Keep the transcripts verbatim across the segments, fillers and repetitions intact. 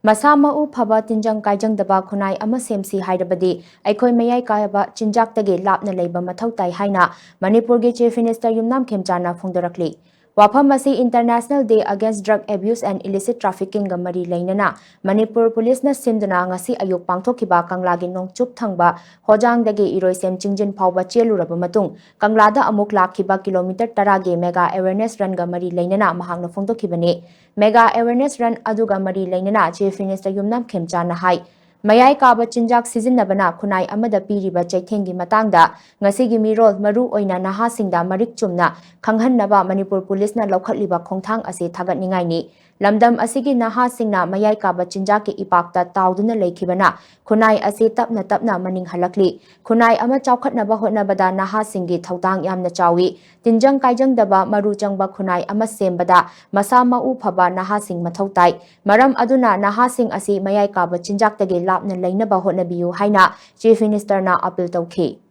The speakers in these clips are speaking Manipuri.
ꯃꯁꯥ ꯃꯎ ꯐꯕ, ꯇꯤꯟꯖꯪ ꯀꯥꯏꯖꯪꯗꯕ ꯈꯨꯟꯅꯥꯏ ꯑꯃ ꯁꯦꯝꯁꯤ ꯍꯥꯏꯔꯕꯗꯤ ꯑꯩꯈꯣꯏ ꯃꯌꯥꯏ ꯀꯥꯕ ꯆꯤꯟꯖꯥꯛꯇꯒꯤ ꯂꯥꯞꯅ ꯂꯩꯕ ꯃꯊꯧ ꯇꯥꯏ ꯍꯥꯏꯅ ꯃꯅꯤꯄꯨꯔꯒꯤ Chief Minister ꯌꯨꯝꯅꯥꯝ ꯈꯦꯝꯆꯥꯅ ꯐꯣꯡꯗꯣꯔꯛꯂꯤ꯫ ꯋꯥꯐꯝ ꯑꯁꯤ International Day Against Drug Abuse and Illicit Traffickingꯒ ꯃꯔꯤ ꯂꯩꯅꯅ ꯃꯅꯤꯄꯨꯔ ꯄꯨꯂꯤꯁꯅ ꯁꯤꯟꯗꯨꯅ ꯉꯁꯤ ꯑꯌꯨꯛ ꯄꯥꯡꯊꯣꯛꯈꯤꯕ ꯀꯪꯂꯥꯒꯤ ꯅꯣꯡꯆꯨꯞ ꯊꯪꯕ ꯍꯣꯖꯥꯡꯗꯒꯤ ꯏꯔꯣꯏꯁꯦꯝ ꯆꯤꯡꯖꯤꯟ ꯐꯥꯎꯕ ꯆꯦꯜꯂꯨꯔꯕ ꯃꯇꯨꯡ ꯀꯪꯂꯥꯗ ꯑꯃꯨꯛ ꯂꯥꯛꯈꯤꯕ kilometre ꯇꯔꯥꯒꯤ mega awareness runꯒ ꯃꯔꯤ ꯂꯩꯅꯅ ꯃꯍꯥꯛꯅ ꯐꯣꯡꯗꯣꯛꯈꯤꯕꯅꯤ꯫ Mega awareness run ꯑꯗꯨꯒ ꯃꯔꯤ ꯂꯩꯅꯅ Chief Minister ꯌꯨꯝꯅꯥꯝ ꯈꯦꯝꯆꯥꯅ ꯍꯥꯏ, ꯃꯌꯥꯏ ꯀꯥꯕ ꯆꯤꯟꯖꯥꯛ ꯁꯤꯖꯤꯟꯅꯕꯅ ꯈꯨꯟꯅꯥꯏ ꯑꯃꯗ ꯄꯤꯔꯤꯕ ꯆꯩꯊꯦꯡꯒꯤ ꯃꯇꯥꯡꯗ ꯉꯁꯤꯒꯤ ꯃꯤꯔꯣꯜ ꯃꯔꯨ ꯑꯣꯏꯅ ꯅꯍꯥꯁꯤꯡꯗ ꯃꯔꯤꯛ ꯆꯨꯝꯅ ꯈꯪꯍꯟꯅꯕ ꯃꯅꯤꯄꯨꯔ ꯄꯨꯂꯤꯁꯅ ꯂꯧꯈꯠꯂꯤꯕ ꯈꯣꯡꯊꯥꯡ ꯑꯁꯤ ꯊꯥꯒꯠꯅꯤꯡꯉꯥꯏꯅꯤ꯫ ꯂꯝꯗꯝ ꯑꯁꯤꯒꯤ ꯅꯍꯥꯁꯤꯡꯅ ꯃꯌꯥꯏ ꯀꯥꯕ ꯆꯤꯟꯖꯥꯛꯀꯤ ꯏꯄꯥꯛꯇ ꯇꯥꯎꯗꯨꯅ ꯂꯩꯈꯤꯕꯅ ꯈꯨꯟꯅꯥꯏ ꯑꯁꯤ ꯇꯞꯅ ꯇꯞꯅ ꯃꯅꯤꯡ ꯍꯜꯂꯛꯂꯤ꯫ ꯈꯨꯟꯅꯥꯏ ꯑꯃ ꯆꯥꯎꯈꯠꯅꯕ ꯍꯣꯠꯅꯕꯗ ꯅꯍꯥꯁꯤꯡꯒꯤ ꯊꯧꯗꯥꯡ ꯌꯥꯝꯅ ꯆꯥꯎꯏ꯫ ꯇꯤꯟꯖꯪ ꯀꯥꯏꯖꯪꯗꯕ ꯃꯔꯨ ꯆꯪꯕ ꯈꯨꯟꯅꯥꯏ ꯑꯃ ꯁꯦꯝꯕꯗ ꯃꯁꯥ ꯃꯎ ꯐꯕ ꯅꯍꯥꯁꯤꯡ ꯃꯊꯧ ꯇꯥꯏ꯫ ꯃꯔꯝ ꯑꯗꯨꯅ ꯅꯍꯥꯁꯤꯡ ꯑꯁꯤ ꯃꯌꯥꯏ ꯀꯥꯕ ꯆꯤꯟꯖꯥꯛꯇꯒꯤ ꯂꯥꯞꯅ ꯂꯩꯅꯕ ꯍꯣꯠꯅꯕꯤꯌꯨ ꯍꯥꯏꯅ Chief Ministerꯅ appeal ꯇꯧꯈꯤ꯫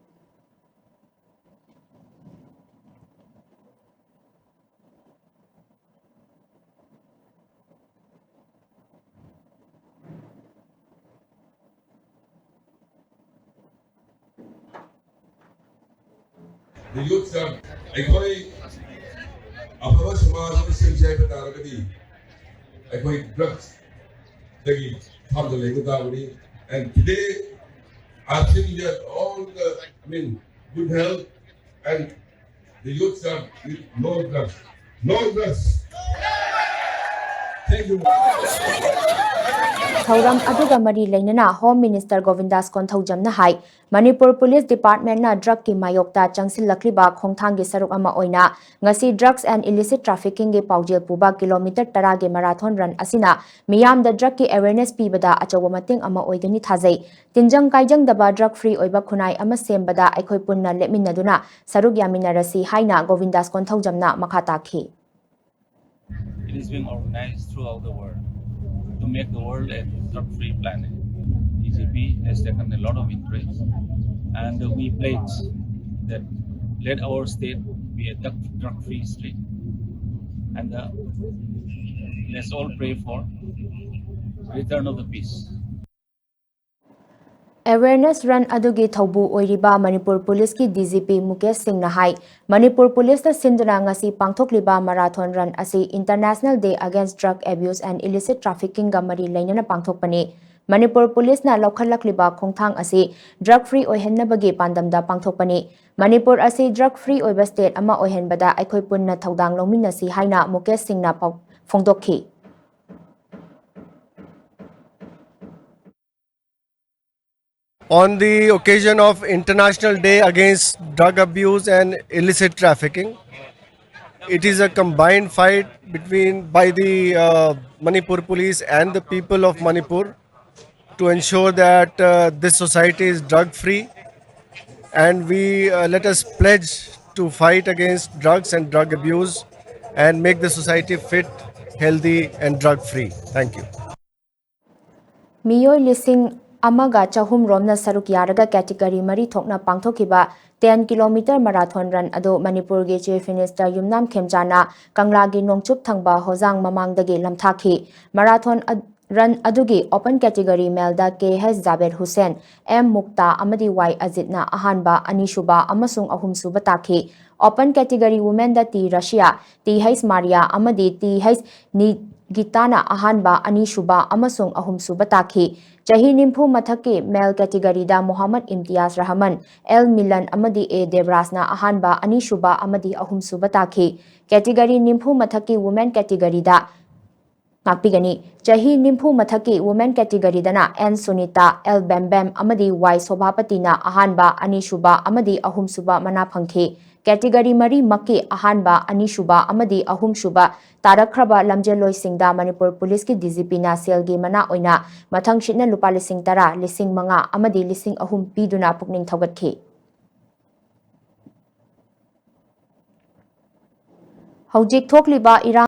The youth club, ꯑꯩꯈꯣꯏ ꯑꯐꯕ ꯁꯃꯥꯖ ꯑꯃ ꯁꯦꯝꯁꯦ ꯍꯥꯏꯕ ꯇꯥꯔꯒꯗꯤ ꯑꯩꯈꯣꯏ drugsꯗꯒꯤ ꯊꯥꯞꯅ ꯂꯩꯕ ꯇꯥꯕꯅꯤ꯫ And today, I think that all the, I mean, good health and the youth club, no drugs. No drugs. Thank you. ꯊꯧꯔꯝ ꯑꯗꯨꯒ ꯃꯔꯤ ꯂꯩꯅꯅ Home Minister ꯒꯣꯕꯤꯟꯗꯥꯁ ꯀꯣꯟꯊꯧꯖꯝꯅ ꯍꯥꯏ, ꯃꯅꯤꯄꯨꯔ ꯄꯨꯂꯤꯁ ꯗꯤꯄꯥꯔꯠꯃꯦꯟꯅ drugꯀꯤ ꯃꯥꯌꯣꯛꯇ ꯆꯪꯁꯤꯜꯂꯛꯂꯤꯕ ꯈꯣꯡꯊꯥꯡꯒꯤ ꯁꯔꯨꯛ ꯑꯃ ꯑꯣꯏꯅ ꯉꯁꯤ Drugs and Illicit Traffickingꯒꯤ ꯄꯥꯎꯖꯦꯜ ꯄꯨꯕ kilometre ꯇꯔꯥꯒꯤ marathon run ꯑꯁꯤꯅ ꯃꯤꯌꯥꯝꯗ drugꯀꯤ awareness ꯄꯤꯕꯗ ꯑꯆꯧꯕ ꯃꯇꯦꯡ ꯑꯃ ꯑꯣꯏꯒꯅꯤ ꯊꯥꯖꯩ꯫ ꯇꯤꯟꯖꯪ ꯀꯥꯏꯖꯪꯗꯕ drug free ꯑꯣꯏꯕ ꯈꯨꯟꯅꯥꯏ ꯑꯃ ꯁꯦꯝꯕꯗ ꯑꯩꯈꯣꯏ ꯄꯨꯟꯅ ꯂꯦꯞꯃꯤꯟꯅꯗꯨꯅ ꯁꯔꯨꯛ ꯌꯥꯃꯤꯟꯅꯔꯁꯤ ꯍꯥꯏꯅ ꯒꯣꯕꯤꯟꯗꯥꯁ ꯀꯣꯟꯊꯧꯖꯝꯅ ꯃꯈꯥ ꯇꯥꯈꯤ꯫ It is being organized throughout the world to make the world a drug-free planet. D G P has taken a lot of interest, and we pledge that let our state be a drug- drug-free state. And uh, let's all pray for Return of the peace. Awareness run ꯑꯗꯨꯒꯤ ꯊꯧꯕꯨ ꯑꯣꯏꯔꯤꯕ ꯃꯅꯤꯄꯨꯔ ꯄꯨꯂꯤꯁꯀꯤ D G P ꯃꯨꯀꯦꯁ ꯁꯤꯡꯅ ꯍꯥꯏ, ꯃꯅꯤꯄꯨꯔ ꯄꯨꯂꯤꯁꯅ ꯁꯤꯟꯗꯨꯅ ꯉꯁꯤ ꯄꯥꯡꯊꯣꯛꯂꯤꯕ marathon run ꯑꯁꯤ International Day Against Drug Abuse and Illicit Traffickingꯒ ꯃꯔꯤ ꯂꯩꯅꯅ ꯄꯥꯡꯊꯣꯛꯄꯅꯤ꯫ ꯃꯅꯤꯄꯨꯔ ꯄꯨꯂꯤꯁꯅ ꯂꯧꯈꯠꯂꯛꯂꯤꯕ ꯈꯣꯡꯊꯥꯡ ꯑꯁꯤ drug free ꯑꯣꯏꯍꯟꯅꯕꯒꯤ ꯄꯥꯟꯗꯝꯗ ꯄꯥꯡꯊꯣꯛꯄꯅꯤ꯫ ꯃꯅꯤꯄꯨꯔ ꯑꯁꯤ drug free ꯑꯣꯏꯕ state ꯑꯃ ꯑꯣꯏꯍꯟꯕꯗ ꯑꯩꯈꯣꯏ ꯄꯨꯟꯅ ꯊꯧꯗꯥꯡ ꯂꯧꯃꯤꯟꯅꯁꯤ ꯍꯥꯏꯅ ꯃꯨꯀꯦꯁ ꯁꯤꯡꯅ ꯄꯥꯎ ꯐꯣꯡꯗꯣꯛꯈꯤ꯫ On the occasion of International Day Against Drug Abuse and Illicit Trafficking, it is a combined fight between, by the, uh, Manipur Police and the people of Manipur to ensure that, uh, this society is drug free, and we, uh, let us pledge to fight against drugs and drug abuse and make the society fit, healthy and drug free. Thank you. ꯃꯤꯑꯣꯏ ꯂꯤꯁꯤꯡ ꯑꯃꯒ ꯆꯍꯨꯝ ꯔꯣꯝꯅ ꯁꯔꯨꯛ ꯌꯥꯔꯒ category ꯃꯔꯤ ꯊꯣꯛꯅ ꯄꯥꯡꯊꯣꯛꯈꯤꯕ ten kilometer marathon run ꯑꯗꯨ ꯃꯅꯤꯄꯨꯔꯒꯤ Chief Minister ꯌꯨꯝꯅꯥꯝ ꯈꯦꯝꯆꯥꯅ ꯀꯪꯂꯥꯒꯤ ꯅꯣꯡꯆꯨꯞ ꯊꯪꯕ ꯍꯣꯖꯥꯡ ꯃꯃꯥꯡꯗꯒꯤ ꯂꯝꯊꯥꯈꯤ꯫ Marathon ꯑ-, run ꯑꯗꯨꯒꯤ open category maleꯗ K H Javed Hussain, M ꯃꯨꯛꯇꯥ ꯑꯃꯗꯤ Y ꯑꯖꯤꯠꯅ ꯑꯍꯥꯟꯕ, ꯑꯅꯤꯁꯨꯕ ꯑꯃꯁꯨꯡ ꯑꯍꯨꯝꯁꯨꯕ ꯇꯥꯈꯤ꯫ Open category womenꯗ T Russia, T H Maria ꯑꯃꯗꯤ T H ꯅꯤꯒꯤꯇꯥꯅ ꯑꯍꯥꯟꯕ, ꯑꯅꯤꯁꯨꯕ ꯑꯃꯁꯨꯡ ꯑꯍꯨꯝꯁꯨꯕ ꯇꯥꯈꯤ꯫ ꯆꯍꯤ ꯅꯤꯐꯨ ꯃꯊꯛꯀꯤ male categoryꯗ Mohammad ꯏꯝꯇꯤꯌꯥꯖ Rahman, L Milan ꯑꯃꯗꯤ A ꯗꯦꯕꯔꯥꯖꯅ ꯑꯍꯥꯟꯕ, ꯑꯅꯤꯁꯨꯕ ꯑꯃꯗꯤ ꯑꯍꯨꯝꯁꯨꯕ ꯇꯥꯈꯤ꯫ Category ꯅꯤꯐꯨ ꯃꯊꯛꯀꯤ women categoryꯗ ꯉꯥꯛꯄꯤꯒꯅꯤ꯫ ꯆꯍꯤ ꯅꯤꯐꯨ ꯃꯊꯛꯀꯤ women categoryꯗꯅ N ꯁꯨꯅꯤꯇꯥ, L ꯕꯦꯝꯕꯦꯝ ꯑꯃꯗꯤ Y ꯁꯣꯚꯥꯄꯇꯤꯅ ꯑꯍꯥꯟꯕ, ꯑꯅꯤꯁꯨꯕ ꯑꯃꯗꯤ ꯑꯍꯨꯝꯁꯨꯕ ꯃꯅꯥ ꯐꯪꯈꯤ꯫ Category ꯃꯔꯤꯃꯛꯀꯤ ꯑꯍꯥꯟꯕ, ꯑꯅꯤꯁꯨꯕ ꯑꯃꯗꯤ ꯑꯍꯨꯝꯁꯨꯕ ꯇꯥꯔꯛꯈ꯭ꯔꯕ ꯂꯝꯖꯦꯜꯂꯣꯏꯁꯤꯡꯗ ꯃꯅꯤꯄꯨꯔ ꯄꯨꯂꯤꯁꯀꯤ DGPꯅ ꯁꯦꯜꯒꯤ ꯃꯅꯥ ꯑꯣꯏꯅ ꯃꯊꯪꯁꯤꯠꯅ ꯂꯨꯄꯥ ꯂꯤꯁꯤꯡ ꯇꯔꯥ, ꯂꯤꯁꯤꯡ ꯃꯉꯥ ꯑꯃꯗꯤ ꯂꯤꯁꯤꯡ ꯑꯍꯨꯝ ꯄꯤꯗꯨꯅ ꯄꯨꯛꯅꯤꯡ ꯊꯧꯒꯠꯈꯤ꯫ ꯍꯧꯖꯤꯛ ꯊꯣꯛꯂꯤꯕ ꯏꯔꯥꯡ